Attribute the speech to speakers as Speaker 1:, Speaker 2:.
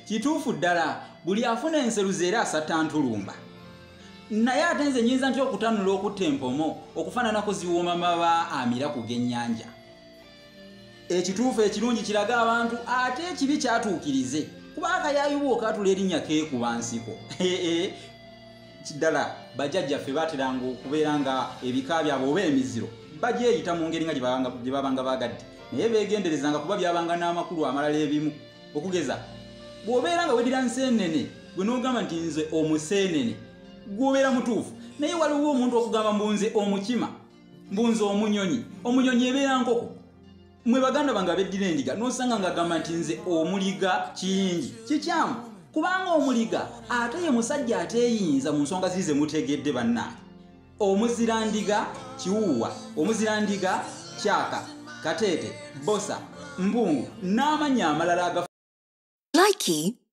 Speaker 1: Kituufu ddala buli afuna enseruzi era asatta ntulumba. Naye ate nze nnyinza ntya okutanula okutta empomo okufaananako ziwooma maba amira ku g'ennyanja. Ekituufu ekirungi kiraga abantu ate ekibi kyatuukirize kuba akayaayu bw'okaatula erinnya keekuba nsiko. Ddala bajjajjaffe baateranga okubeera nga ebika byabwe oba emiziro bagyeyita mu ngeri nga gye babanga baagadde, naye beegenderezanga kuba byabanga n'amakulu amalala ebimu. Okugeza bw'obeera nga weddira nseenene gwe n'ogamba nti nze omuseenene, gw'obeera mutuufu. Naye waliwo omuntu okugamba mbu nze omukima, mbu nze omunyonyi, omunyonyi ebeera nkoko. Mwe baganda bange abeddira endiga n'osanga ng'agamba nti nze omuliga kiyingi. Kikyamu, kubanga omuliga ate ye musajja ateeyinza mu nsonga ziri ze mutegedde bannange. Omuzirandiga kiwuuwa, omuzirandiga kyaka, kateete, bbosa, mpungu n'amannya amalala aga
Speaker 2: Likey.